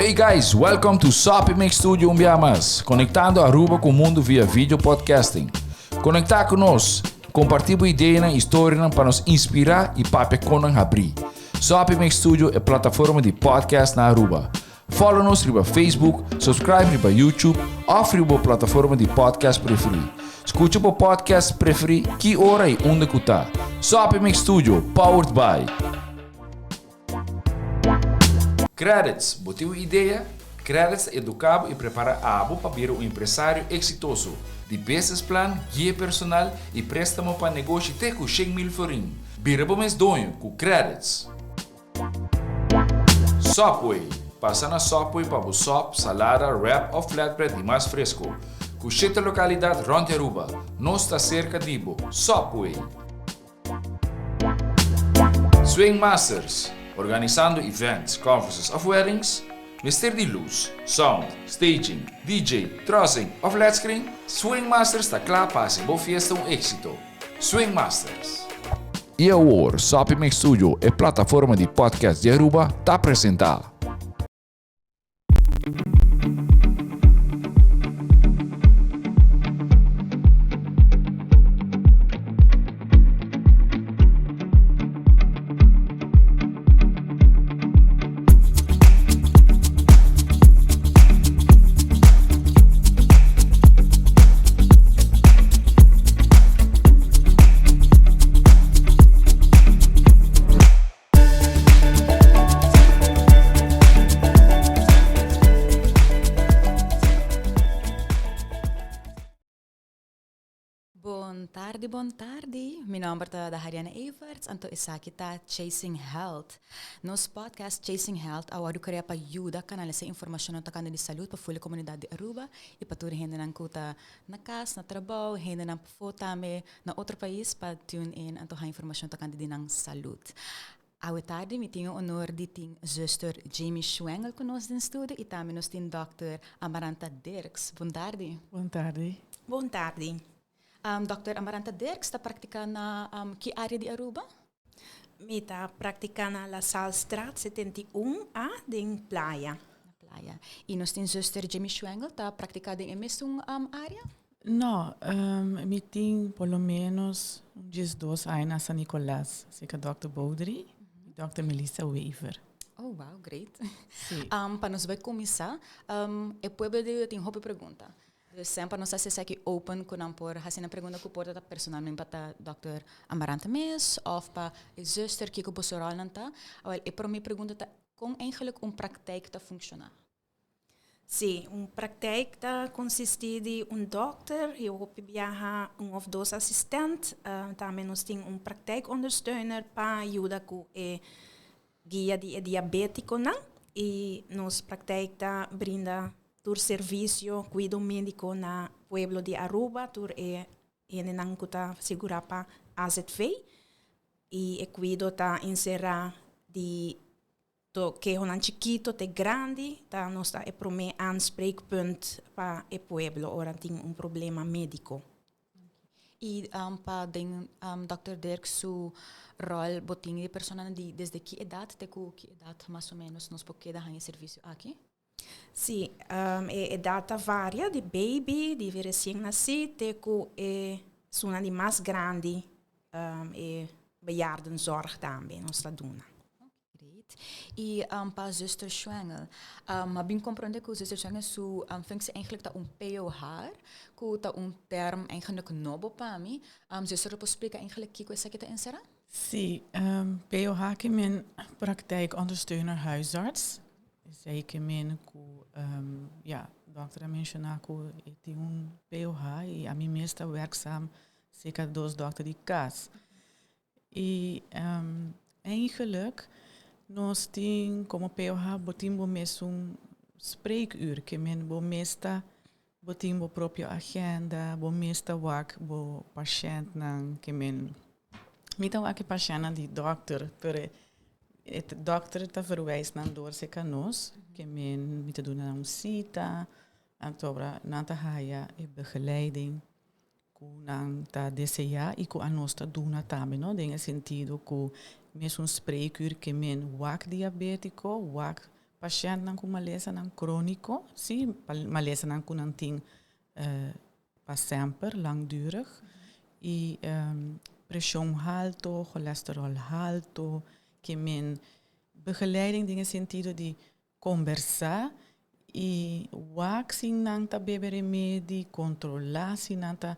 Hey guys, welcome to Soppy Mix Studio un bia mas, conectando Aruba cu mundo via video podcasting. Conecta cu nos, comparti bo ideanan y storianan pa nos inspira y papia con nan habri. Soppy Mix Studio e plataforma di podcast na Aruba. Follow nos riba Facebook, subscribe riba YouTube of riba bo plataforma di podcast preferi. Scucha bo podcast preferi ki ora y unda cu ta. Soppy Mix Studio, powered by. Credits, bo tin un idea? Credits ta educa bo y prepara abo pa bira un empresario exitoso. Di business plan, guia personal y prestamo pa negoshi te cu 100,000 florin. Bira bo mes doño cu Credits. Subway, Pasa na Subway pa bo sop, salada, wrap of flatbread di mas fresco. Cu shete localidad rond di Aruba. Nos ta cerca di bo. Subway! Swing Masters, Organisando events, conferences of weddings? Mester di luz, sound, staging, DJ, trussing of led screen? Swing Masters ta cla pa haci bo fiesta un exito. Swing Masters! Y awor, Soppy Mix Studio, e plataforma di podcast di Aruba, ta presenta. Bon tardi, bon tardi. Mi nomber ta Dahariana Everts, anto esaki ta Chasing Health. Nos podcast Chasing Health a wòrdu krea pa yuda kanalisá informashonnan tokante di salud pa ful e komunidat di Aruba i pa tur hendenan ku ta na kas, na trabou, hendenan pafó tambe na otro pais pa tune in anto haña informashon tokante di nan salud. Awe tardi mi tin e honor di tin zuster Jamie Schwengel ku nos den studio i tambe nos tin dòkter Amaranta Dirks. Bon tardi. Bon tardi. Bon tardi. Dòkter Amaranta Dirks ta praktiká na ki área di Aruba? Mi ta praktiká na La Salstraat 71 A den Playa. Na Playa. I nos tin zuster Jamie Schwengel ta praktiká den e mesun área? No, mi tin por lo menos un 12 aña na San Nicolas, cerca Dòkter Boudry y Dòkter Melissa Wever. Oh, wow, great. Sí. Pa nos bai kuminsá, e pueblo di tin hopi pregunta. Dus semper nos ta hasi esaki open ku nan por hasi nan pregunta ku por ta personalmente pa ta Dòkter Amaranta mes òf pa e zuster kiko boso ròlnan ta. Awèl, e promé pregunta ta kon eigenlijk un praktijk ta funshoná? Sí, un praktijk ta konsistí di un dòkter i hopi biaha un òf dos asistènt. Tambe nos tin un praktijkondersteuner pa yuda ku e guia di e diabétikonan. I nos praktijk ta brinda tur servisio, kuido médiko na pueblo di Aruba, tur e hendenan ku ta sigurá pa azv. I e kuido ta enserá di To kehonan chikito te grandi ta nos ta e prome aanspreekpunt pa e pueblo ora tin un problema medico. Y pa den Dòkter Dirk su rol bo tin di personanan di desde ki edad te ku ki edad mas o menos nos por keda haña e servicio aki? Sí, e edad ta varia di baby, di recien nací te ku e esunnan di mas grandi e bejaardenzorg tambe nos ta duna. Great. Y pa Zuster Schwengel, m'a bin comprende cu Zuster Schwengel su functie eigenlijk ta un POH, cu ta un term eigenlijk nobo pa mi. Zuster lo por splica eigenlijk kico esaki ta encera? Sí, POH ke men praktijkondersteuner huisarts. Esei ke men ku, ja, dokter a menshoná ku e tin un POH i ami mes ta werkzaam serka dos dokter di kas. I eigenlijk nos tin komo POH bo tin bo mesun spreekuur, ke men bo mes ta bo tin bo propio agenda, bo mes ta wak bo pashèntnan, ke men mi ta wak e pashèntnan di dòkter, pero e dòkter ta verwijs nan dor serka nos, ke men mi ta duna nan un sita, anto ora nan ta haya e begeleiding ku nan ta deseá i ku anos ta duna tambe, no? Den e sentido ku mesun spreekuur ke men wak diabétiko, wak. Pashentnan ku malesanan króniko, sí, malesanan ku nan tin pa semper, langdurig, i preshon halto, cholesterol halto, ke men begeleiding den e sentido di kombersá i wak si nan ta bebe remedi, kontrolá si nan ta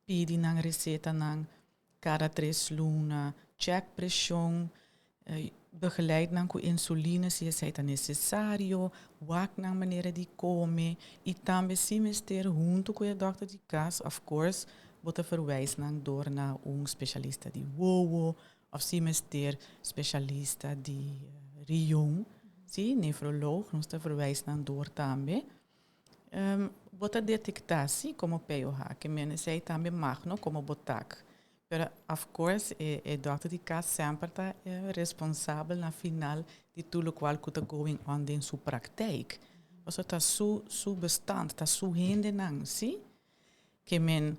pidi nan resetanan kada 3 luna, check preshon, begeleid nan ku insuline si esei ta nesesario, wak nan manera di kome i tambe si mester huntu ku e dòkter di kas, of course, bo ta verwijs nan door na un spesialista di wowo òf si mester spesialista di riñon, si, nefroloog, nos ta verwijs nan door tambe. Bo ta detektá si komo POH, ke men esei tambe mag, no, komo bo tak. Pero of course, e dòkter di kas semper ta responsabel na final di tur lokual ku ta going on den su praktijk. Paso ta su bestand, ta su hendenan, si? Ke men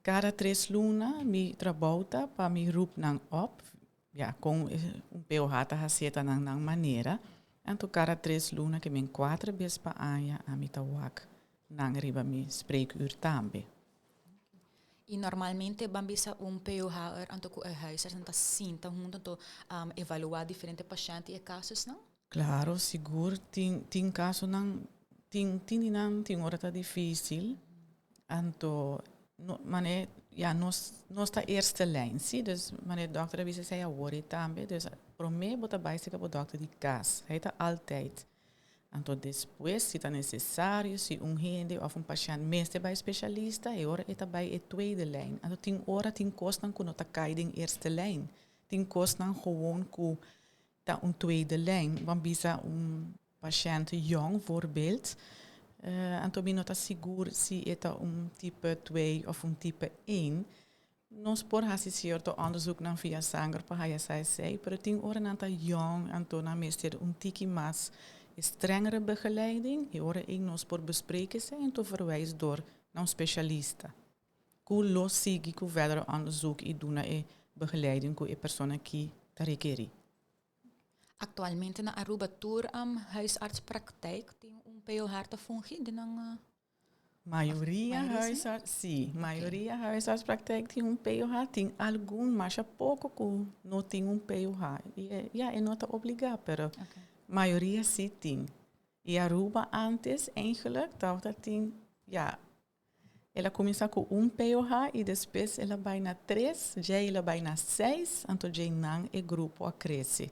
kada 3 luna mi trabou ta pa mi roep nan op, ja, kon un POH ta hasié ta nan nan manera. Anto kada 3 luna, ke men 4 bes pa aña, ami ta wak nan riba mi spreekuur tambe. I normalmente ban bisa un POH anto ku e huisarts ta sinta huntu anto evaluá diferente pashènt i e kasonan? Claro, sigur. Tin kasonan, tin di nan tin ora ta difísil. Anto, no, mane, ja, nos ta eerste lijn, si? Dus, mane dòkter a bisa esei awor tambe. Dus, promé bo ta bai serka bo dòkter di kas. E ta altijd. Anto, despues, si ta nesesario, si un hende òf un pashènt mester bai spesialista, e ora e ta bai e tweede lijn. Anto, tin ora tin kosnan ku no ta kai den eerste lijn. Tin kosnan gewoon ku ta un tweede lijn. Ban bisa un pashènt jong, voorbeeld. Anto mi no ta sigur si e ta un type 2 òf un type 1. Nos por hasi sierto onderzoek nan via sanger pa haya sa esei, pero tin ora nan ta jong, anto nan mester un tiki mas strengere begeleiding, i ora ei nos por bespreken esei, anto verwijs door na un spesialista. Ku lo sigui ku verder onderzoek i duna e begeleiding ku e persona aki ta rekerí. Aktualmente na Aruba tur huisartspraktijk tin un POH ta fungi den nan Mayoria Mayoria, huisarts, si, mayoria huisartspraktijk tin un POH, tin algun, mas poko ku no tin un POH. I, ja, e no ta obligá, pero mayoria si tin. I Aruba antes, eigenlijk, tabata tin, ja, el a kuminsá ku un POH i despues el a bai na 3, ya el a bai na 6, anto ya nan e grupo a krese.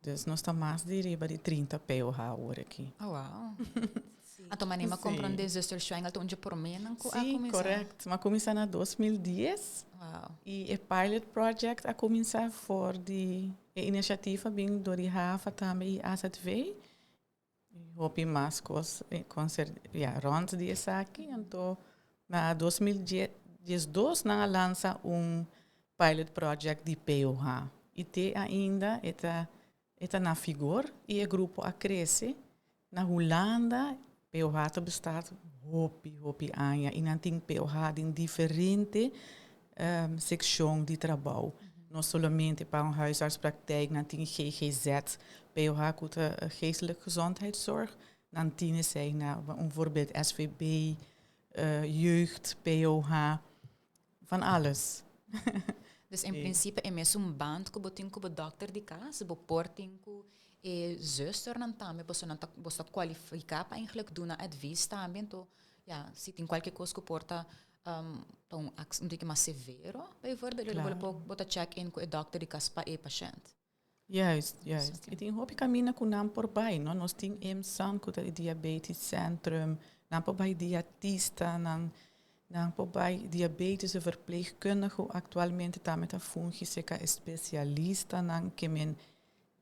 Dus nos ta mas di riba di 30 POH awor aki. Oh, wow. Anto manera mi a komprondé, zuster Schwengel ta un proménan ku a Si, kuminsá. Correct. M'a kuminsá na 2010 i e pilot project a kuminsá for di e inisiativa bin dor di HAVA tambe i AZV. I hopi mas kos ja, rond di esaki. Anto na 2012 nan a lansa un pilot project di POH. I te ainda e ta na vigor i e grupo a krese. Na Hulanda, POH ta bestaat hopi, hopi aña. I nan tin POH den diferente sekshon di trabou. No solamente pa un huisartspraktijk, nan tin GGZ, POH ku ta geestelijke gezondheidszorg. Nan tin esei na un voorbeeld SVB, jeugd, POH, van alles. Dus in prinsipio e mesun band ku bo tin ku bo dòkter di kas, bo por tin ku e zusternan tambe, bo nan ta bo ta kualifiká pa eigenlijk duna advies tambe, anto ja, si tin kualke kos ku por ta un tiki mas severo, bijvoorbeeld, bo ta check in ku e dòkter di kas pa e pashènt. Juist. I tin hopi kaminda ku nan por bai, no? Nos tin IMSAN, ku ta e diabetes centrum, nan por bai dietista, nan por bai diabetes verpleegkundige, aktualmente tambe ta fungi serka spesialistanan, ke men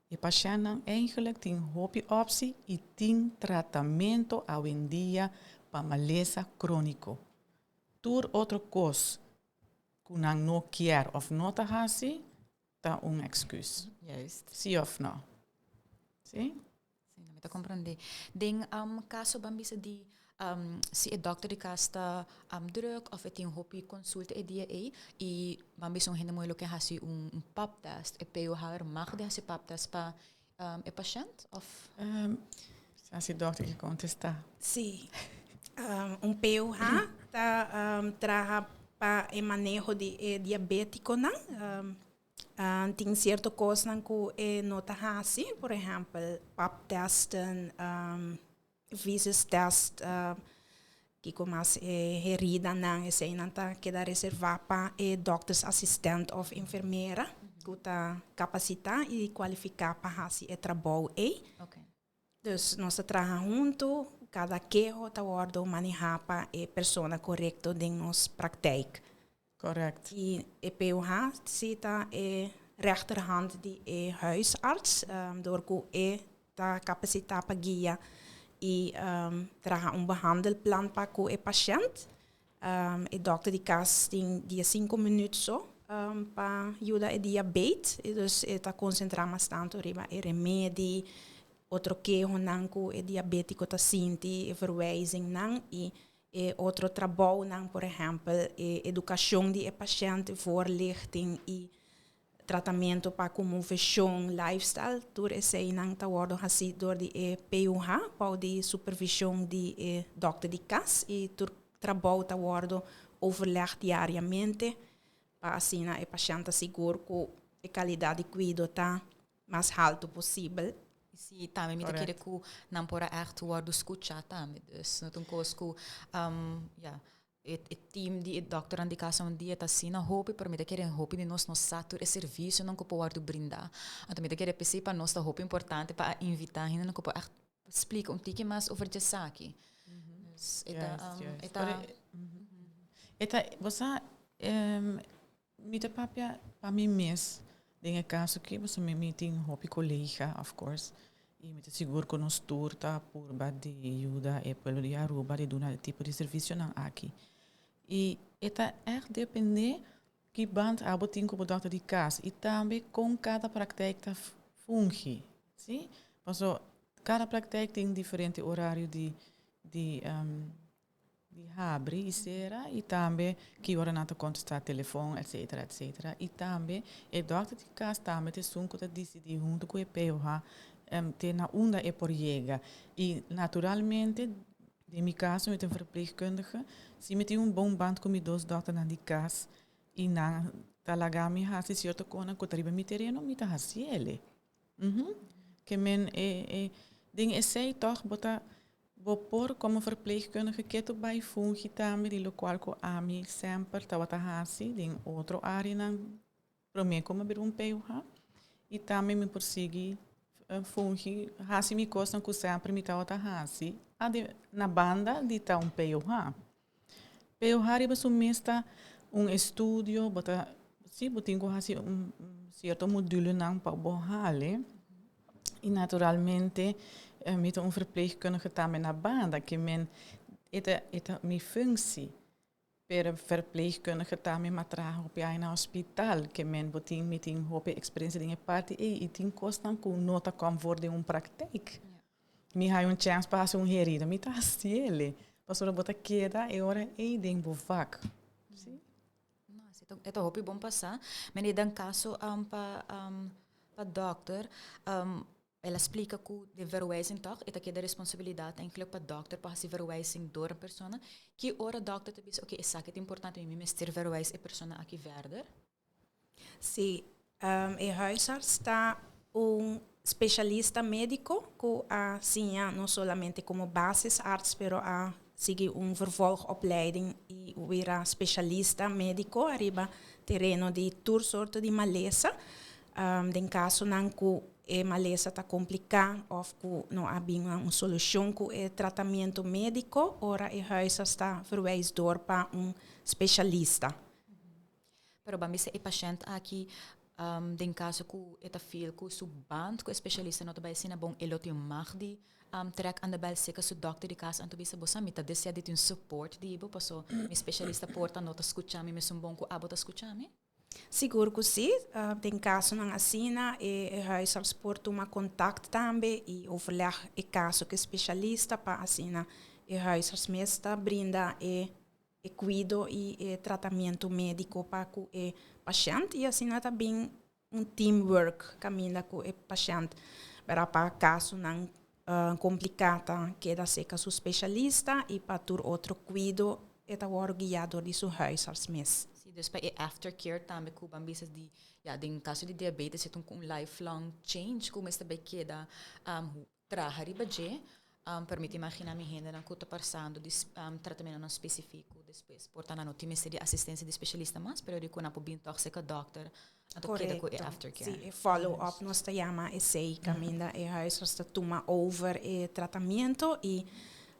e pashèntnan eigenlijk tin hopi optie i tin tratamentu awendia pa malesa króniko. Tur otro kos ku nan no kier òf no ta hasi, ta un excuus. Si òf no? Si? Si, mi ta komprondé. Den kaso ban bisa di si e dòkter di kas ta druk òf e tin hopi konsulta e dia ei i ban bisa un hende muhé lo ke hasi un pap test, e POH mag di hasi pap test pa e pashent of? Si dokter ke kontestá. Sí. Un POH ta traha pa e maneho di e diabétikonan. Tin sierto kosnan ku e no ta hasi, por ehèmpel pap testen, visus test, kiko mas e heridanan, eseinan ta keda reservá pa e dòktersassistent òf enfermera ku ta kapasitá i kualifiká pa hasi e trabou ei. Dus nos ta traha huntu, kada keho ta wòrdu manehá pa e persona korekto den nos praktijk. Correct. I e POH si ta e rechterhand di e huisarts, dor ku e ta kapasitá pa guia i traha un behandelplan pa ku e pashènt. E dòkter di kas tin diesinku minüt so pa yuda e diabet, dus e ta konsentrá mas tantu riba e remedi, otro kehonan ku e diabétiko ta sinti, e verwijzingnan i E otro trabounan, por ehèmpel e edukashon di e pashènt, voorlichting i tratamentu pa ku moveshon, lifestyle, tur eseinan ta wòrdu hasí dor di e PUH bou di supervishon di e dòkter di kas i tur trabou ta wòrdu overlèg diariamente pa asina e pashènt ta sigur ku e kalidat di kuido ta mas haltu posibel. Sí, tambe mi ta kere ku nan por a ègt wòrdu skuchá tambe. Dus no ta un kos ku, ya, e team di e dòkternan di kas un dia ta asina hopi, pero mi ta kere hopi di nos no sa tur e servisionan ku por wòrdu brindá. Anto mi ta kere p'esei pa nos ta hopi importante pa a invitá hendenan ku por ègt splika un tiki mas over djesaki. Dus e ta, e ta. E ta, bo sa, Mi ta papia pa mi mes den e kaso aki pasobra mi tin hopi kolega of course i mi ta sigur ku nos tur ta purba di yuda e pueblo di Aruba di duna e tipo di servisionan aki. I e ta ègt dependé ki band abo tin ku bo dòkter di kas i tambe kon kada praktijk ta fungi, si. Pasobra kada praktijk tin diferente orario di di Di habri i sera i tambe ki ora nan ta kontestá telefòn etsetera etsetera. I tambe e dòkter di kas tambe ta esun ku ta disidí huntu ku e POH te na unda e por yega. I naturalmente den mi kaso mi ta un verpleegkundige, si mi tin un bon band ku mi dos dòkternan di kas i nan ta laga mi hasi sierto konan ku ta riba mi tereno mi ta hasiel. Ke men e e den esei tòg bo ta bo por komo verpleegkundige ketu bai fungi tambe di lokual ku ami semper tabata hasi den otro áreanan promé ku mi a bira un PUH i tambe mi por sigui fungi hasi mi kosnan ku semper mi tabata hasi na banda di ta un PUH. PUH riba su mes ta un estudio, bo ta, si, bo tin ku hasi un sierto modulenan pa bo hale. I naturalmente mi ta un verpleegkundige tambe na banda, ke men e ta e ta mi functie. Pero verpleegkundige tambe mi a traha hopi aña na hospital, ke men bo tin mi tin hopi eksperensia den e parti ei i tin kosnan ku no ta kom for den un praktijk. Mi haña un chèns pa hasi un herida, mi ta hasiel, pasobra bo ta keda e ora ei den bo vak. Sí. No, si e ta hopi bon pasá. Mene den kaso pa pa dòkter, el a splika ku de verwijzing tòg e ta keda responsabilidat enkele pa dòkter pa hasi verwijzing dor un persona. Ki ora dòkter ta bisa, oke esaki ta importante, mi mester verwijs e persona aki verder? Sí, e huisarts ta un specialista medico cu a siña no solamente como basisarts pero a sigui un vervolgopleiding y bira specialista medico ariba tereno di tur sorto di malesa. Den casonan cu e malesa ta complica of cu no a bin na un solucion cu e tratamiento medico, ora e huisarts ta verwijs door pa un specialista. Pero ban bisa e pashènt aki den kaso ku e ta feel ku su band ku e spesialista no ta bai asina bon, e lo tin mag di trèk aan de bèl seka su dòkter di kas anto bisa bo sa mi ta desea di tin support di bo paso mi spesialista por ta no ta skucha mi mesun bon ku abo ta skucha mi. Sigur ku si. Den kasonan asina e huisarts por tuma kontakt tambe i overleg e kaso ku e spesialista pa asina e huisarts mes ta brinda e e kuido i e tratamentu médiko pa ku e pashènt i asina ta bin un teamwork kaminda ku e pashènt. Pero pa kasonan kompliká ta keda serka su spesialista i pa tur otro kuido e ta wòrdu guiá dor di su huisarts mes. Sí, dus pa e aftercare tambe ku ban bisa di, ya, den kaso di diabetes e ta un lifelong change ku mester bai keda traha riba dje. Pero mi ta imaginá mi hendenan ku ta pasando di tratamentonan spesifiko despues por ta nan no tin mester di asistensia di spesialista mas, pero di ku nan por bin tòg serka dòkter anto keda ku e aftercare. Sí, e follow up nos ta yama esei, kaminda e huisarts ta tuma over e tratamiento i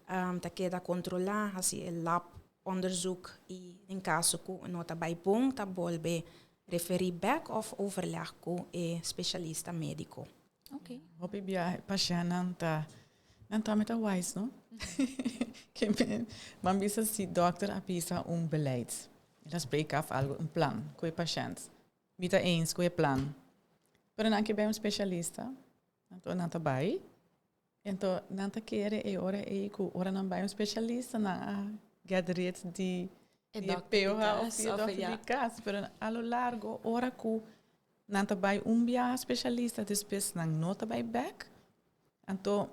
ta keda kontrolá, hasi e lab onderzoek i den kaso ku no ta bai bon ta bolbe referí bèk òf overleg ku e spesialista médiko. Ok. Hopi bia pashèntnan ta nan tambe ta wise no. Ke men ban bisa si dòkter a bisa un beleid, el a spreek af algu, un plan ku e pashènt. Mi ta eens ku e plan, pero nan ke bai un spesialista, anto nan ta bai, anto nan ta kere e ora ei ku ora nan bai un spesialista nan a get rid di E di e dòkter di POH òf kas di e òf dòkter ya. di kas, pero a lo largo ora ku nan ta bai un biaha spesialista despues nan no ta bai bèk, anto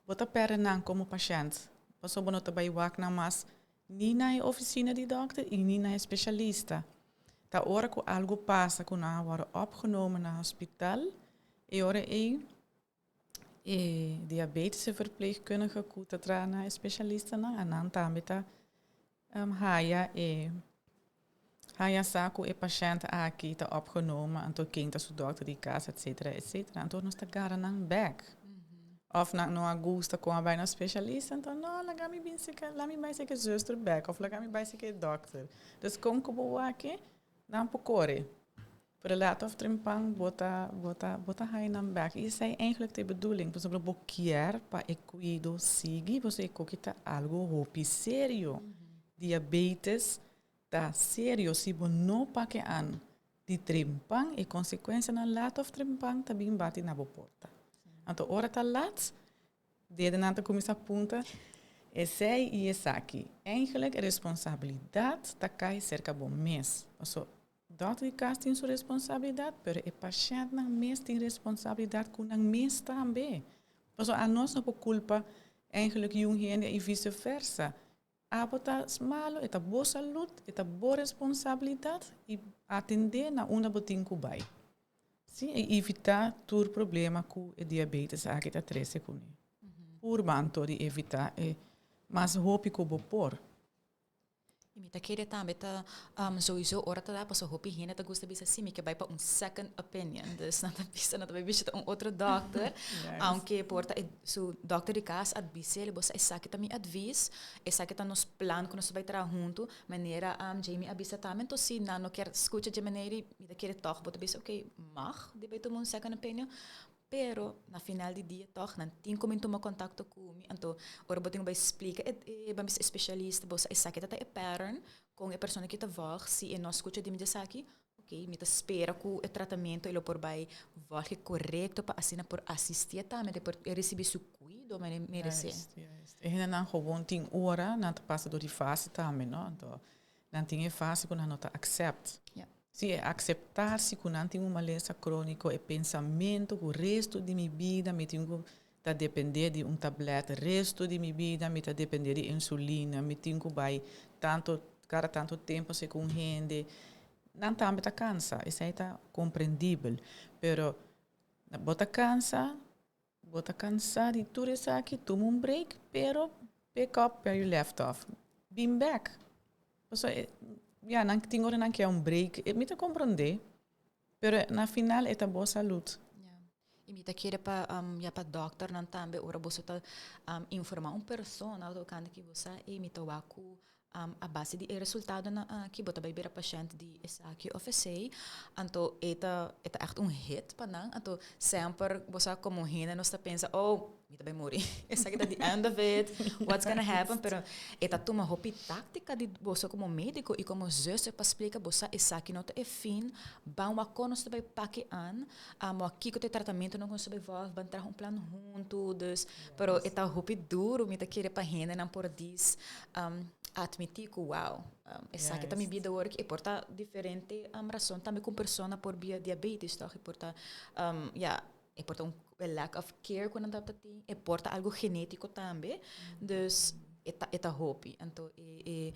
bo ta pèrdè nan komo pashènt, pasobra bo no ta bai wak nan mas ni na e ofisina di dòkter i ni na e spesialista. Ta ora ku algu pasa ku nan a wòrdu opgenomen na hospital, e ora ei e diabetische verpleegkundige ku ta traha na e spesialistanan a nan tambe ta haya e haya sa ku e pashènt aki ta opgenomen anto ken ta su dòkter di kas etsetera etsetera. Anto nos ta gara nan bèk. Òf nan no a gusta kon a bai na spesialista anto no laga mi bin seka laga mi bai seka e zuster bèk òf laga mi bai seka e dòkter. Dus kon ku bo wak nan por kore. Pero laat of trempan bo ta bo ta bo ta haña nan bek. I esei eigenlijk ta e bedoeling, pasobra bo kier pa e kuido sigui, pasobra e koki ta algu hopi serio. Diabetes ta serio, si bo no pake an di trempan, e konsekuensianan laat of trempan ta bin bati na bo porta. Anto ora ta laat, Dedenan ta kuminsá punta esei i esaki. Eigenlijk e responsabilidat ta kai serka bo mes. Paso dòkter di kas tin su responsabilidat, pero e pashèntnan mes tin responsabilidat ku nan mes tambe. Paso anos no por kulpa eigenlijk yun hende i vise versa. Abo ta malo, e ta bo salud, e ta bo responsabilidad y atende na unda bo tin cu bay. Si, y evita tur problema cu e diabetes aki ta trece cune. Purba anto di evita e mas hopi cu bo por. Y mi ta kere tambe ta souiso ora ta da pasobra hopi hende ta gusta bisa si mi ke bai pa un second opinion. Dus nan ta bisa nan ta bai bishita un otro dokter. Aunke por ta e su dokter di kas a bis'el bo sa esaki ta mi advis, esaki ta nos plan ku nos ta bai traha huntu. Manera Jamie a bisa tambe enton si nan no kier skucha dje manera mi ta kere tòg bo ta bisa okay mag di bai tuma un second opinion. Pero na final di dia tòg nan tin ku bin tuma kontakto ku mi. Anto ora bo tin ku bai splika e e ban bisa e spesialista bo sa esaki ta ta e pattern kon e persona aki ta vòlg si e no skucha di mi djesaki ok mi ta spera ku e tratamentu e lo por bai vòlg e korekto pa asina por asistié tambe te por risibí su kuido manera e meresé. Juist, juist. E hendenan gewoon tin ora nan ta pasa dor di fase tambe no anto nan tin e fase ku nan no ta accept. Ja. Si e aceptar si cu nan tin un malesa cronico, e pensamento cu resto di mi bida mi tin cu ta depende di un tablet, resto di mi bida mi ta depende di insulina, mi tin cu bay tanto, cada tanto tempo haci cu un hende, nan tambe ta cansa, esey ta comprendibel, pero bo ta cansa, bo ta cansa di tur esaki, tuma un break, pero pick up where you left off, bin bek. Pasobra e, ya, nan tin ora nan ke un break, e mi ta comprende, pero na final e ta bo salud. Ya. I mi ta kere pa, ya pa dokternan tambe ora boso ta informa un persona tocante ki bo sa, ey mi ta wak ku A base di e resultadonan aki bo ta bai bira pashènt di esaki òf esei. Anto e ta e ta ègt un hit pa nan. Anto semper bo sa komo hende nos ta pensa, oh, mi ta bai muri. Esaki ta the end of it, what's gonna happen? Pero e ta tuma hopi táktika di boso komo médiko i komo zuster pa splika bo sa esaki no ta e fin, ban wak kon nos ta bai pak e an, wak kiko ta e tratamentunan ku nos ta bai vòlg, ban traha un plan huntu. Dus, pero e ta hopi duru mi ta kere pa hendenan por dis admití ku wow, esaki ta mi bida awor e por ta diferente rason tambe ku un persona por bia diabetes tòg, e por ta ya, e por ta un e lack of care ku nan tabata tin, e por ta algu genétiko tambe, dus e ta e ta hopi. Anto e e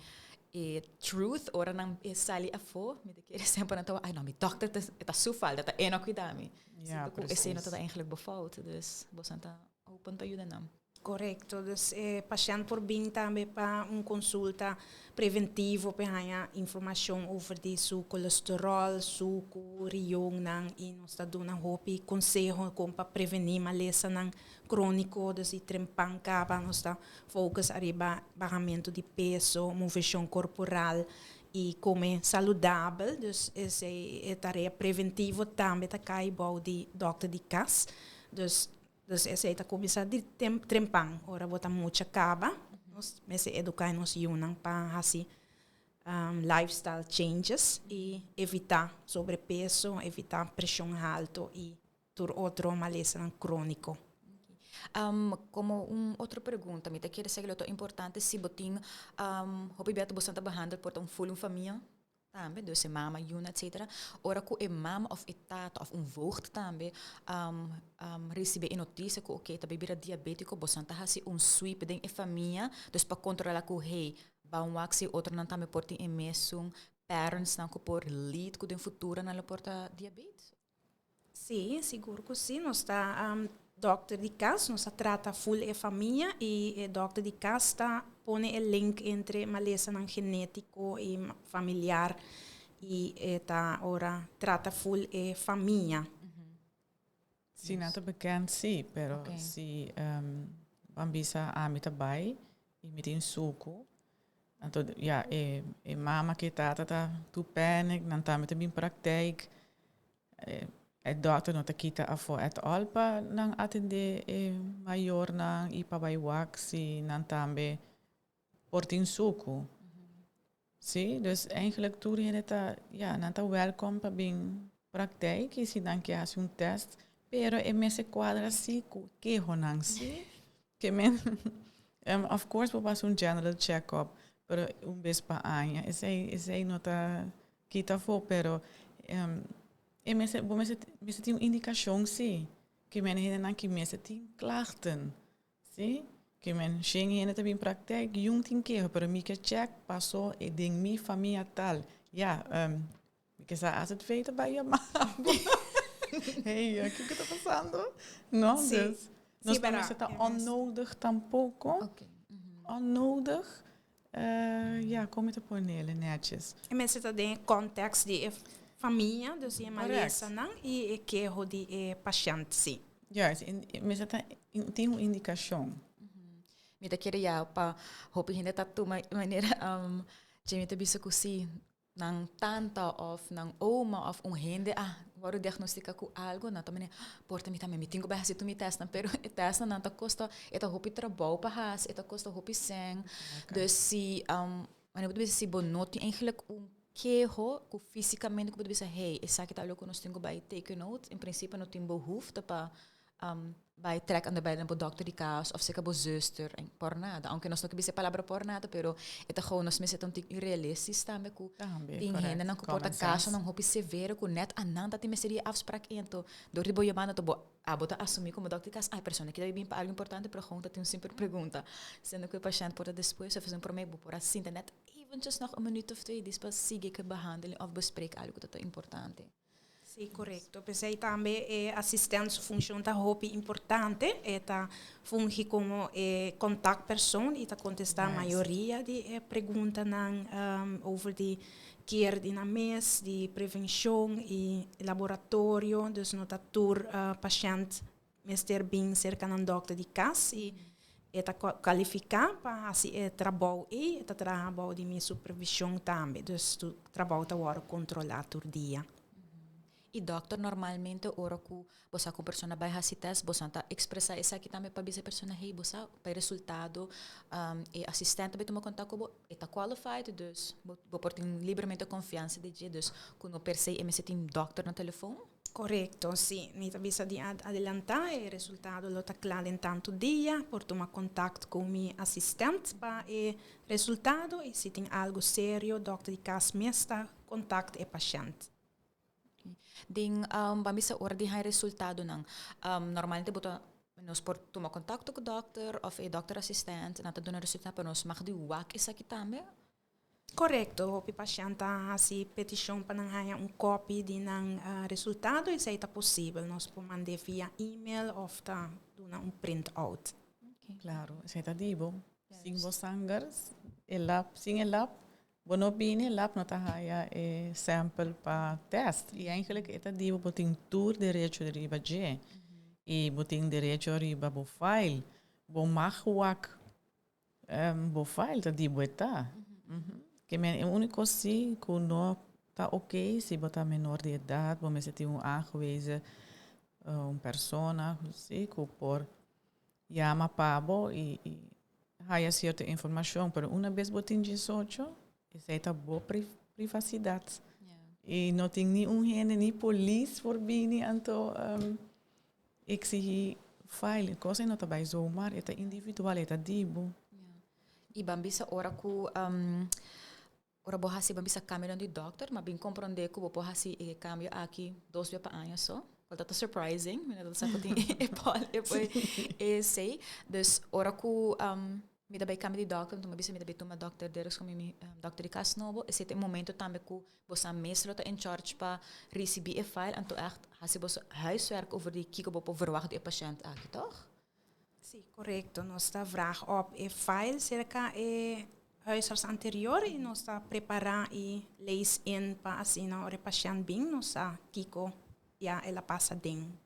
e truth ora nan e sali afó, mi ta kere semper nan ta wak, ai no, mi dòkter ta e ta su falta, ta e no a kuida mi. Ja, Siendo ku esei no precies. tabata eigenlijk bo fout, dus boso ta open pa yuda nan. Korekto, dus e pashènt por bin tambe pa un konsulta preventivo pa e haña informashon over di su kolesteròl, suku, rionnan i nos ta duna hopi konseho kon pa prevení malesanan króniko, dus di trempan kaba nos ta focus ariba bahamentu di peso, moveshon korporal i kome saludabel, dus esei e tarea preventivo tambe ta kai bou di dòkter di kas, dus Dus esei ta kuminsá di trempan ora bo ta mucha kaba. Nos mester eduká nos yunan pa hasi lifestyle changes i evitá sobrepeso, evitá preshon haltu i tur otro malesanan króniko. Komo un otro pregunta, mi ta kere sa ke lo ta importante si bo tin hopi bia ta bo ta behandel por ta un ful un famia. Tambe, dus e mama, yuna, etcetera. Ora ku e mama òf e tata òf un voogd tambe risibí e notisia ku oke ta bai bira diabétiko, boso ta hasi un sweep den e famia, dus pa kontrolá ku hey, ban wak si otronan tambe por tin e mesun patternsnan ku por lead ku den futuro nan lo por ta diabet. Sí, sigur ku sí. Nos ta dòkter di kas, nos ta trata ful e famia i e dòkter di kas ta pone e link entre malesanan genétiko i familiar i e ta ora trata ful e famia. Si nan ta bekend sí, pero si ban bisa ami ta bai i mi tin suku, anto ya e e mama ku e tata ta tur panic, nan tambe ta bin praktijk. E dòkter no ta kita afó at all pa nan atendé e mayornan i pa bai wak si nan tambe por tin suku. Sí, dus eigenlijk tur hende ta, ja, nan ta wèlkom pa bin praktijk i si nan ke hasi un tèst, pero e mester kuadra sí ku kehonan sí. Ke men, of course bo por hasi un general check-up, pero un bes pa aña, esei esei no ta kita afó, pero e mester bo mester mester tin un indikashon sí, ke men hendenan ki mester tin klachten, sí, ke men shen hende ta bin praktijk, yun tin keho, pero mi ke check paso e den mi famia tal, ya, mi ke sa azv ta bai yama bo. Hey, kiko ta pasando? No, Sí. dus nos Sí, no pero mester ta e mes- onnodig tampoco. Onnodig. Ja, kon mi ta ponele netjes? E mester ta den e context di e famia, dus di e Correct. malesanan i e keho di e pashent, sí. Juist, en e mester ta in- tin un indikashon. Mi ta kere ya pa hopi hende ta tuma e manera Jamie ta bisa ku si nan tanta of nan oma of un hende a wòrdu diagnostika ku algu, nan ta manera, por ta mi tambe, mi tin ku bai hasi tur mi tèstnan, pero e tèstnan nan ta kosta, e ta hopi trabou pa hasi, e ta kosta hopi sèn. Dus si, manera bo ta bisa, si bo no tin eigenlijk un keho ku físikamente ku bo ta bisa, hey, esaki ta algu ku nos tin ku bai take note, en prinsipio no tin behoefte pa Bai trek anda bai na bo dokter di kas of seka bo zuster en por nada. Aunke nos no ke bisa e palabra por nada, pero e ta gou nos mester ta un tik realistisch tambe ku Tambe, tin correct. hendenan ku por ta Common sense. kasonan hopi severo ku net anan ta tin mester di e afsprak ei. Anto dor di bo yamada anto bo abo ta asumi komo dokter di kas, ah e persona aki ta bin pa algu importante pero gou ta tin un simpel pregunta. Siendo ku e pashènt por ta despues of esun promé bo por a sinta net eventjes nog un minuut of twee dis pa sigui ku e behandeling of bespreek algu ku ta ta importante. Sí, korekto. P'esei tambe e asistent su funshon ta hopi importante. E ta fungi komo e kontaktpersoon i ta kontestá mayoria di e preguntanan over di kier di nan mes, di prevenshon i laboratorio. Dus no ta tur pashènt mester bin serka nan dòkter di kas i e ta kalifiká pa hasi e trabou ei. E ta traha bou di mi supervishon tambe, dus tur trabou ta wòrdu kontrolá tur dia. I dòkter normalmente ora ku bo sa ku un persona bai hasi tèst, boso ta ekspresá esaki tambe pa bisa e persona, hey, bo sa pa e resultado e asistènt ta bai tuma kontak ku bo, e ta qualified, dus bo por tin libremente konfiansa di dje, dus ku no per se e mester tin dòkter na telefòn. Korekto, sí. Mi ta bisa di adelantá e resultado lo ta kla den tantu dia. Por tuma kontakt ku mi asistent pa e resultado i si tin algu serio dòkter di kas mes ta kontakt e pashènt. Den um, ban bisa ora di haña resultadonan. Um, normalmente bo ta nos por tuma contacto cu dokter of e dokter assistent, nan ta duna resultado, pero nos mag di wak esaki tambe? Correcto, hopi pashent ta hasi peticion pa nan haña un copy di nan resultado, esey ta posibel. Nos por mand'e via email of ta duna un print out. Claro, esey ta di bo. Sin bo sanger, e lab, sin e lab, bo no bini, e lab no ta haya e sample pa test. Y eigenlijk e ta di bo, bo tin tur derecho riba dje. Y bo tin derecho riba bo file. Bo mag wak bo file, ta di bo e ta. Ke men e unico si cu no ta ok si bo ta menor di edad, bo mester tin un aangewezen un persona si cu por yama pa bo y haya cierto informacion, pero una bes bo tin 18, esey ta bo privacidad. Y no tin ni un hende, ni polis por bini anto exigi file. Cos no ta bay zomaar, e ta individual, e ta di bo. Y ban bisa ora cu ora bo hasi, ban bisa, cambio di dokter, ma bin comprende cu bo por hasi e cambio aki 2 bes pa aña so. Cual ta surprising, mi no sa cu tin e pol e e sei. Dus ora cu mi ta bay cambio di dokter, anto mi bisa mi ta bay tuma dokter Derek como mi dokter di cas nobo, esey ta e momento tambe cu bo sa mes lo ta in charge pa ricibi e file, anto echt hasi bo huiswerk over di kico bo por verwacht di e patiënt aki, toch? Si, correcto. Nos ta vraag op e file cerca e huisarts anterior y nos ta prepara y lees in pa asina ora e patiënt bin, nos sa kico ya el a pasa den.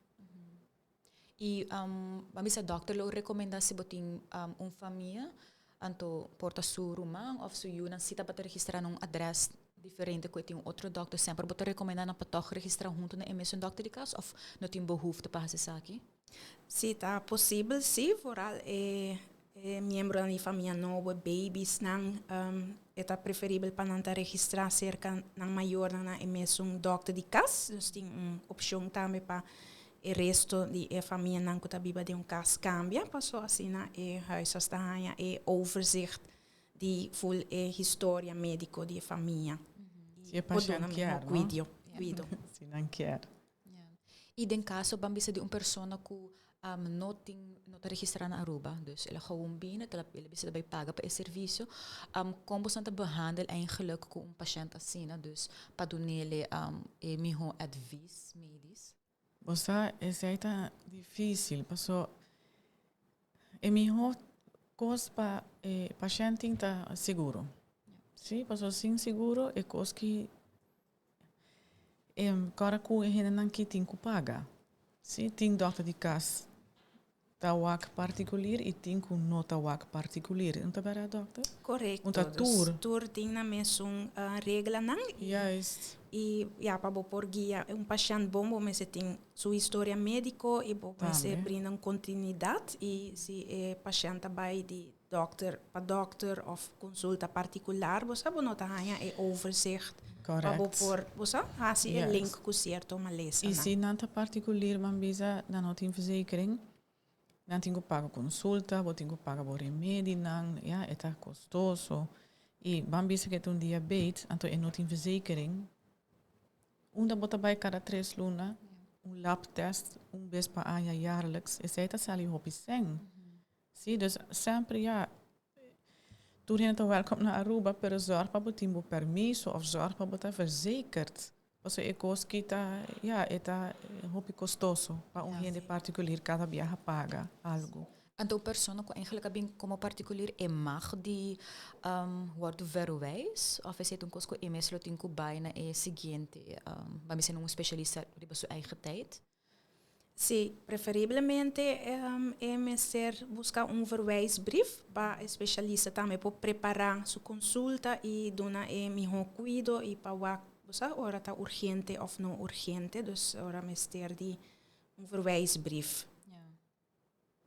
Y ban bisa dokter lo recomenda si bo tin un famia, anto por ta su ruman of su yunan si tabata registra na un adres diferente cu e tin un otro dokter, semper bo ta recomenda nan pa toch registra hunto na e mesun dokter di cas of no tin behoefte pa haci esaki? Si ta posibel, si, vooral e miembronan di famia nobo, babiesnan, e ta preferibel pa nan ta registra cerca nan mayornan na e mesun dokter di cas. Dus tin un opcion tambe pa e resto di e famianan cu ta biba den un cas cambia, paso asina e huisarts ta haña e overzicht di full e historia medico di e famia. Si e pashent kier, no? Cuido. Si nan kier. Y den caso ban bisa di un persona cu no tin, no ta registra na Aruba, dus el a gewoon bini, el a bisa ta bay paga pa e servicio, con boso ta behandel eigenlijk cu un pashent asina, dus pa dunele e miho advies medisch? Bo sa, esey ta dificil, paso e miho cos pa e pashent tin ta seguro. Si, paso sin seguro e cos ki Kòrda ku e hendenan ki tin ku paga. Si, tin dòkter di kas ta wak partikulir i tin ku no ta wak partikulir. No ta bèrdat, dòkter? Korekto. Un ta tur. Dus tur tin nan mesun reglanan. Juist. I ya pa bo por guia un pashènt bon bo mester tin su historia médiko i bo mester brinda un kontinuidat i si e pashènt ta bai di Dokter pa dokter of consulta particular, bo sa bo no ta haña e overzicht pa bo por, bo sa, haci e link cu cierto malesanan. Y si nan ta particulier, ban bisa nan no tin verzekering, nan tin cu paga consulta, bo tin cu paga bo remedinan, ya, e ta costoso. Y ban bisa cu e ta un diabetes, anto e no tin verzekering, unda bo ta bay cada 3 luna, un lab test un bes pa aña jaarlijks, esey ta sali hopi cen. Sí, dus semper ja, tur hende ta welkom na Aruba, pero zorg pa bo tin bo permiso of zorg pa bo ta verzekerd. Pasobra e kos ki ta, ja, e ta hopi kostoso pa un hende partikulier kada biaha paga algu. Anto un persona ku eigenlijk a bin komo partikulier e mag di wòrdu verwijs of esei ta un kos ku e mes lo tin ku bai na e siguiente, ban bisa na un spesialista riba su eigen tijd? Sí, preferiblemente e mester busca un verwijsbrief pa e specialista tambe por prepara su consulta y duna e miho cuido y pa wak, bo sa, ora ta urgente of no urgente, dus ora mester di un verwijsbrief. Ja.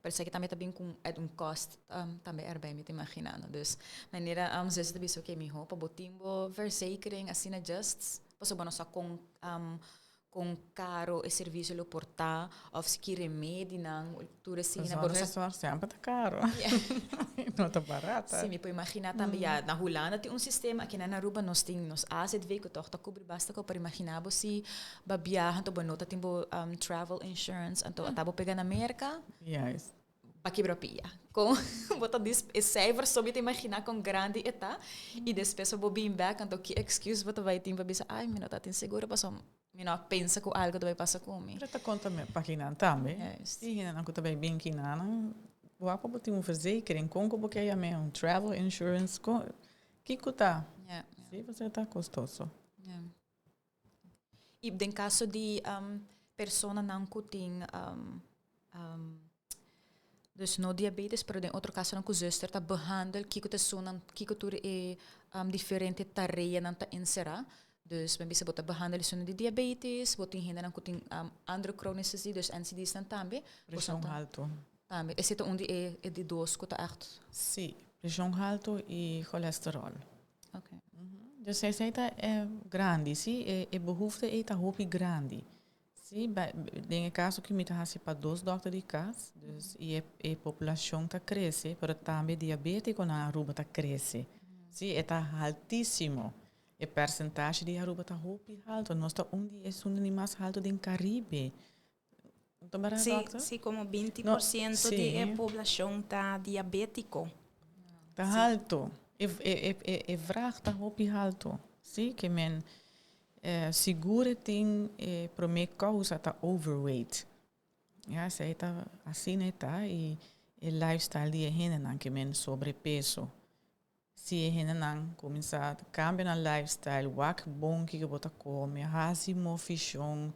Pero esaki tambe ta bin cu un cost tambe erbij, mi ta imagina, no? Dus manera zus ta bisa, oké, miho pa bo tin bo verzekering asina just, pasobra bo no sa con. Con caro e servicio lo por ta of si ki remedinan tur esina por Gezondheidszorg semper ta caro. No ta barata. Si, mi por imagina tambe ya na Hulanda tin un sistema, aki na Aruba nos tin nos AZV cu toch ta cubri basta cu por imagina bo si bo biaha anto bo no ta tin bo travel insurance anto ata bo pega na Merca. Juist. Ba kibra pia. Con bo ta dis e cijfers so mi ta imagina con grandi e ta y despues bo bin bek anto ki excuse bo ta bay tin pa bisa ay mi no ta tin seguro pasobra mi no a pensa cu algo ta bay pasa cu mi. Pero ta conta me pa kinan tambe. Juist. Y hendenan cu ta bay bin kinanan wak pa bo tin un verzekering con cu bo ke yam'e un travel insurance con kico ta? Ja. Si pasobra ta costoso. Ja. Y den caso di personanan cu tin dus no diabetes pero den otro casonan cu zuster ta behandel kico ta esunnan kico tur e diferente tareanan ta encera. Dus men bisa bo ta behandel esunnan di diabetes, bo tin hendenan cu tin andere chronische ziekten, dus NCD's nan tambe. Presion halto. Tambe. Esey ta un di e di dos cu ta echt. Si, presion halto y cholesterol. Okay. Dus esey ta grandi, si, e behoefte ey ta hopi grandi. Si, den e caso cu mi ta haci pa dos dokter di cas, dus y e poblacion ta crece, pero tambe diabetico na Aruba ta crece. Si, e ta haltisimo. E percentage di Aruba ta hopi halto. Nos ta un di esunnan di mas halto den Caribe. Si, si, como 20% di e poblacion ta diabetico. Ta halto. E vraag ta hopi halto. Si, ke men sigur e tin e prome causa ta overweight. Ja, esey ta asina e ta y e lifestyle di e hendenan ke men sobrepeso. Si e hendenan kuminsá kambia nan lifestyle, wak bon kiko bo ta kome, hasi movishon,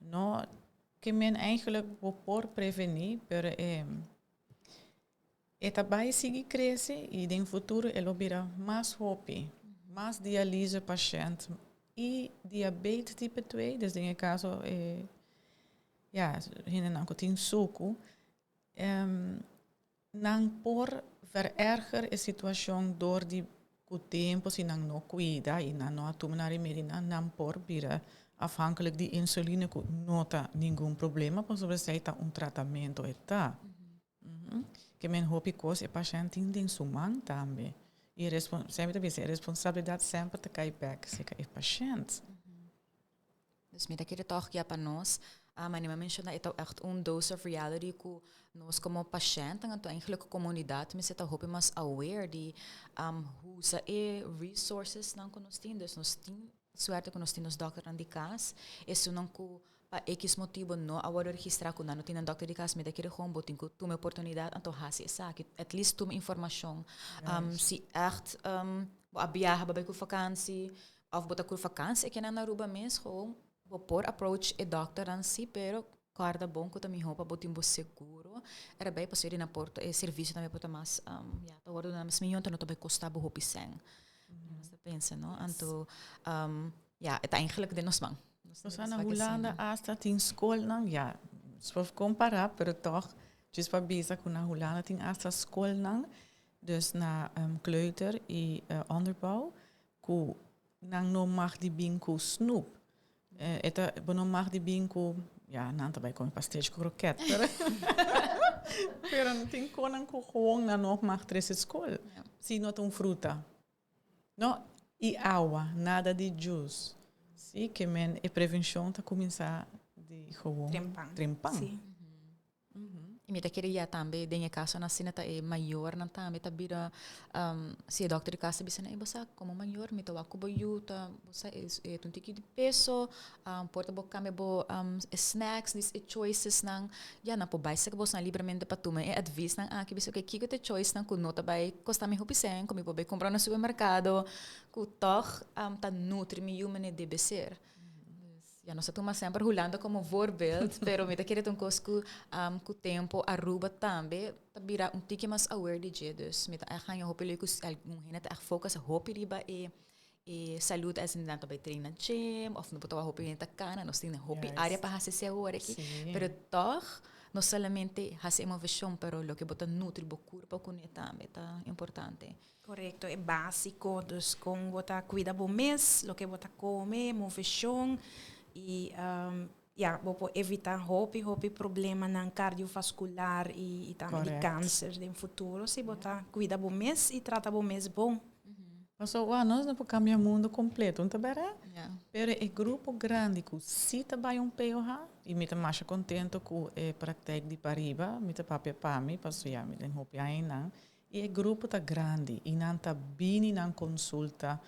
no ke men eigenlijk bo por prevení, pero e e ta bai sigui krese i den futuro e lo bira mas hopi, mas dialyse pashènt i diabetes tipo twee, dus den e kaso e ya hendenan ku tin suku. Nan por vererger e situacion door di cu tempo si nan no cuida y nan no a tuma nan remedinan, nan por bira afhankelijk di insuline cu no ta ningun problema pasobra esey ta un tratamento e ta. Ke men hopi cos e pashent tin den su man tambe y semper ta bisa e responsabilidad semper ta cay bek cerca e pashent. Dus mi ta kere tòg ya pa nos, manera mi a menshoná e ta ègt un dose of reality ku nos komo pashèntnan anto eigenlijk komunidat mester ta hopi mas aware di usa e resourcesnan ku nos tin. Dus nos tin suerte ku nos tin nos dòkternan di kas, esunnan ku pa ekis motibu no a wòrdu registrá ku nan no tin nan dòkter di kas, mi ta kere gewoon bo tin ku tuma e oportunidat anto hasi esaki, at least tuma informashon. Si ègt bo a biaha bo a bai ku fakansi, Of bo ta ku vakantie aki na Aruba mes gewoon bo por approach e dokternan si pero kòrda bon ku ta mihó pa bo tin bo seguro erbij pasobra di nan por e servisio tambe por ta mas ya ta wòrdu duna mas mihó anto no ta bai kosta bo hopi sèn. Nos ta pensa no anto ya e ta eigenlijk den nos man. Nos na Hulanda asta tin skolnan ya nos por kompará pero tòg djis pa bisa ku na Hulanda tin asta skolnan dus na kleuter i onderbouw Ku nan no mag di bin ku snoep. E ta, bo no mag di bin ku, ja, nan ta bai kome pastechi ku kroket, pero pero tin konan ku gewoon nan no mag trese skol, si no ta un fruta. No, i awa, nada di juice. Si, ke men e prevenshon ta kuminsá di gewoon Trempan. trempan. Si. I mi ta kere ya tambe den e kasonan asina ta e mayornan tambe ta bira si e dòkter di kas ta bisa nan, e bo sa komo mayor mi ta wak ku bo yu ta bo sa e ta un tiki di peso, por ta bo kambia bo e snacks dis e choicesnan, ya nan por bai saka bosnan libremente pa tuma e advisnan aki bisa oke kiko ta e choicenan ku no ta bai kosta mi hopi sèn ku mi por bai kumpra na supermerkado ku tòg ta nutri mi yu manera debe ser. Ya nos ta tuma semper Hulanda como voorbeeld, pero mi ta kere ta un cos cu cu tempo Aruba tambe ta bira un tiki mas aware di dje. Dus mi ta echt haña hopi leuk cu algun hende ta echt focus hopi riba e e salud as in nan ta bay train na gym of no por ta hopi hende ta cana, nos tin hopi area pa haci esey awor aki. Pero toch no solamente haci e movecion, pero loke bo ta nutri bo curpa cune tambe ta importante. Korekto, e básiko. Dus kon bo ta kuida bo mes, loke bo ta kome, moveshon. Y ja, bo por evita hopi hopi problemanan cardiovascular y tambe di cancer den futuro si bo ta cuida bo mes y trata bo mes bon. Paso, wa, nos no por cambia mundo completo, no ta berdad? Pero e grupo grandi cu si ta bay un POH, y mi ta masha contento cu e praktijk di pariba, mi ta papia pa mi, paso ya, mi den hopi añanan, y e grupo ta grandi, y nan ta bini nan consulta.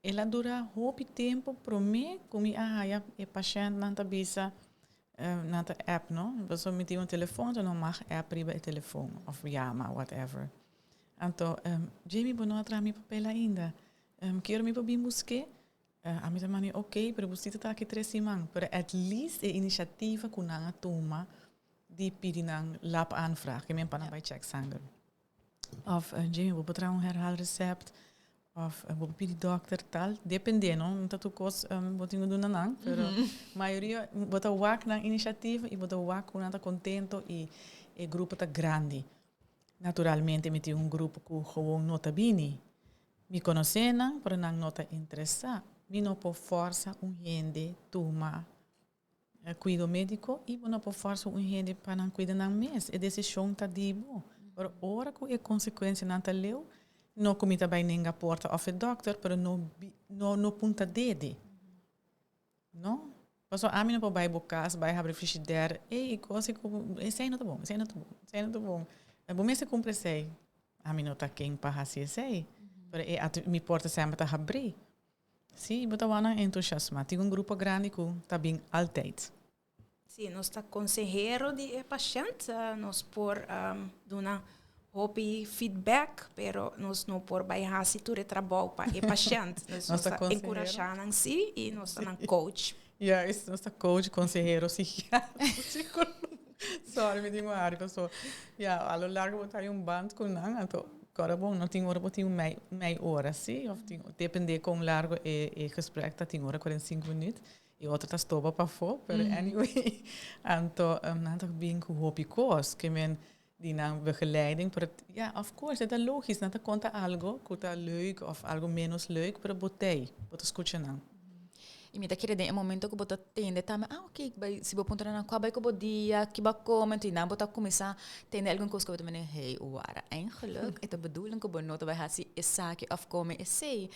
El a dura hopi tempo prome cu mi a haya e pashentnan ta bisa, nan ta app, no? Paso mi tin un telefon, anto no mag app riba e telefon, of yama, whatever. Anto, Jamie, bo no a traha mi papel ainda. Kier mi por bin buske? Ami ta manda, ok, pero bo si ta ta aki 3 siman. Pero at least e iniciativa cu nan a tuma di pidi nan lab aanvraag, cu men pa nan bay check sanger. Of, Jamie, bo por traha un herhaalrecept. Of bo por pidi dokter tal. Depende, no? No ta tur cos bo tin cu duna nan. Pero mayoria, bo ta wak nan iniciativa y bo ta wak cu nan ta contento y e grupo ta grandi. Naturalmente, mi tin un grupo cu gewoon no ta bini. Mi conoce nan, pero nan no ta interesa. Mi no por forsa un hende tuma cuido medico y bo no por forsa un hende pa nan cuida nan mes. E decision ta di bo. Pero ora cu e consecuencianan ta leu, no cu mi ta bay nenga porta of e dokter, pero no, no, no punta dede. No? Paso ami no por bay bo cas, bay habri frigidaire, ei, cos cu esey no ta bon, esey no ta bon, esey no ta bon. Bo mester cumpra esey. Ami no ta ken pa haci esey. Pero e mi porta semper ta habri. Si, bo ta wana entusiasma. Tin un grupo grandi cu ta bin altijd. Si, nos ta consehero di e pashent, nos por duna hopi feedback, pero nos no por bay haci tur e trabou pa e pashent. Nos, Nos ta ta consehero. encurasha nan si y nos ta nan coach. Juist, nos ta coach, consehero, psiquiatra, psicologo. Sorry, mi tin un ari paso. Ja, a lo largo bo ta un band cu nan, anto, ora bon, no tin ora bo tin un mei ora, si, of tin, depende con largo e gesprek ta, tin ora 45 minuut, y otro ta stopa pafó, pero anyway, anto, nan ta bin cu hopi cos, ke men di nan begeleiding, pero ja, of course, e ta logisch, nan ta conta algo cu ta leuk of algo menos leuk, pero bo tey, bo ta scucha nan. Y mi ta kere den e momento cu bo ta tende tambe, ah, ok, bay, si bo puntra nan, cua bay cu bo dia, ki bo a come, anto nan bo ta cuminsa tende algun cos cu bo ta mene, hey, wara, eigenlijk, e ta bedoeling cu bo no ta bay haci esaki of come esey.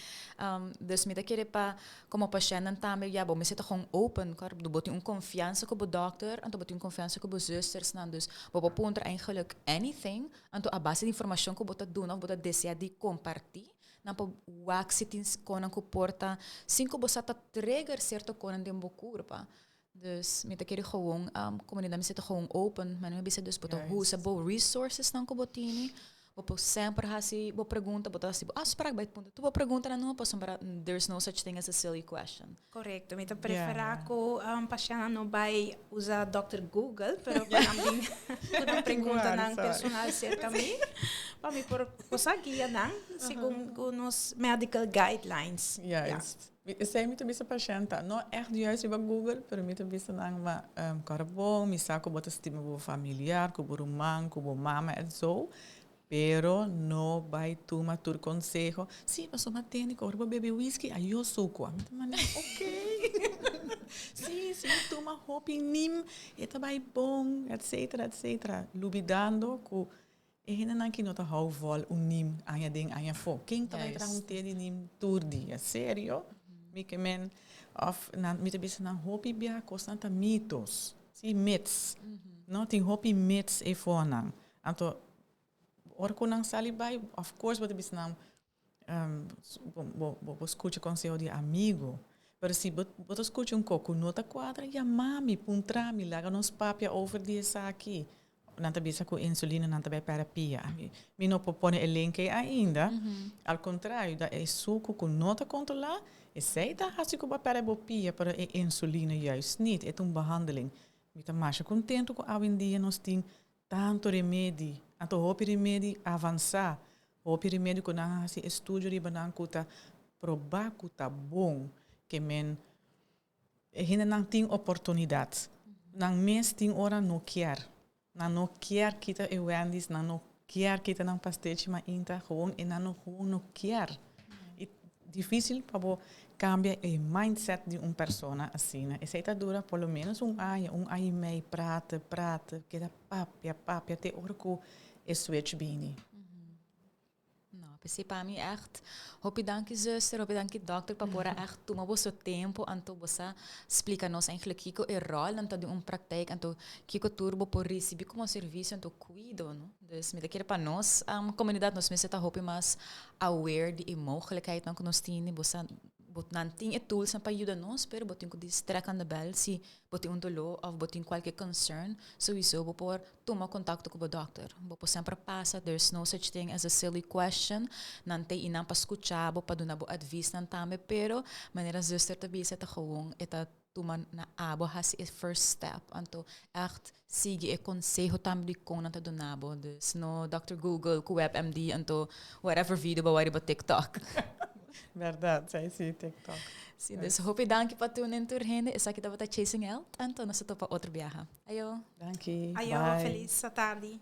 Dus mi ta kere pa, como patiënten tambe, ja, bo mester ta gewoon open, kor, bo tin un confianza cu bo dokter, anto bo tin un confianza cu bo zusters nan, dus bo por puntra eigenlijk anything, anto a base di informacion cu bo ta duna of bo ta desea di comparti, nan por wak si tin konan ku porta sin ku bo sa ta trigger cierto konan den bo curpa. Dus mi ta kere gewoon comunidad mi ta gewoon open, maar mi bisa dus bo ta usa bo resources nan ku bo tini, bo por semper hasi bo pregunta, bo ta hasi bo afspraak bij het punto. Tu bo pregunta nan no pasobra there's no such thing as a silly question. Correcto. Mi ta prefera cu pashent no bay usa Dr. Google, pero pa nan bin cu nan preguntanan personal cerca mi, pa mi por cosa guia nan segun cu nos medical guidelines. Juist. Esey mi ta bisa pashent ta. No echt juist riba Google, pero mi ta bisa nan ma kora bon, mi sa cu bo ta stima bo familiar, cu bo ruman, cu bo mama en zo. Pero no bay tuma tur conseho. Si, paso ma tende cu ora bo bebe whisky, ayo suco. Mi ta manda, ok. Si, si bo tuma hopi nim, e ta bay bon, etcetera, etcetera. Lubidando cu e hendenan ki no ta hou vol un nim aña den aña fo. Ken ta bay traha un té di nim tur dia? Serio? Mi ke men, of nan, mi ta bisa nan hopi bia cosnan ta mitos. Si, myths. No, tin hopi myths e fonan. Anto, ora cu nan sali bay, of course bo ta bisa nan, bo scucha conseho di amigo. Pero si bo ta scucha un cu no ta cuadra, yama mi, puntra mi, laga nos papia over di esaki. Nan ta bisa cu insulina nan ta bay terapia. Mi no por pone e link ainda. Al contrario, da e suco cu no ta controla, esey ta hasi cu bo perde bo pia, pero e insulina juist niet. E ta un behandeling. Mi ta masha contento cu awendia nos tin tanto remedi, anto hopi remedi avansa, hopi remedi cu nan hasi estudio riba nan cu ta proba cu ta bon, ke men hende nan tin oportunidad. Nan mes tin ora no kier. Nan no kier kita e Wendy's, nan no kier kita nan pastechi mainta, gewoon e nan no gewoon no kier. E Difícil pa bo cambia e mindset di un persona asina. Esey ta dura por lo menos un aña, un aña y mei, prate, prate, keda papia, papia, te ora cu e switch bini. No, p'esey pa mi echt, hopi danki zuster, hopi danki dokter pa por a echt tuma boso tempo anto bo sa splica nos eigenlijk kico e rol nan ta den un praktijk anto kico tur bo por ricibi como servicio anto cuido, no. Dus mi ta kere pa nos comunidad nos mester ta hopi mas aware di e mogelijkheidnan ku nos tin, bo sa bo nan tin e toolsnan pa yuda nos, pero bo tin ku dis trek aan de bel si bo tin un doló òf bo tin kualke concern, souiso bo por tuma kontakto ku bo dòkter. Bo por semper pasa, there's no such thing as a silly question, nan ta einan pa skucha bo, pa duna bo advisnan tambe, pero manera zuster ta bisa ta gewoon e ta tuma na abo hasi e first step anto echt sigui e conseho tambe di con nan ta duna bo dus no Doctor Google cu WebMD anto whatever video bo wak riba TikTok. Berdad, zij si TikTok. Si, dus hopi danki pa tune in tur hende. Esaki tabata Chasing Health anto nos ta topa otro biaha. Ayo. Danki. Ayo, Bye. feliz tardi.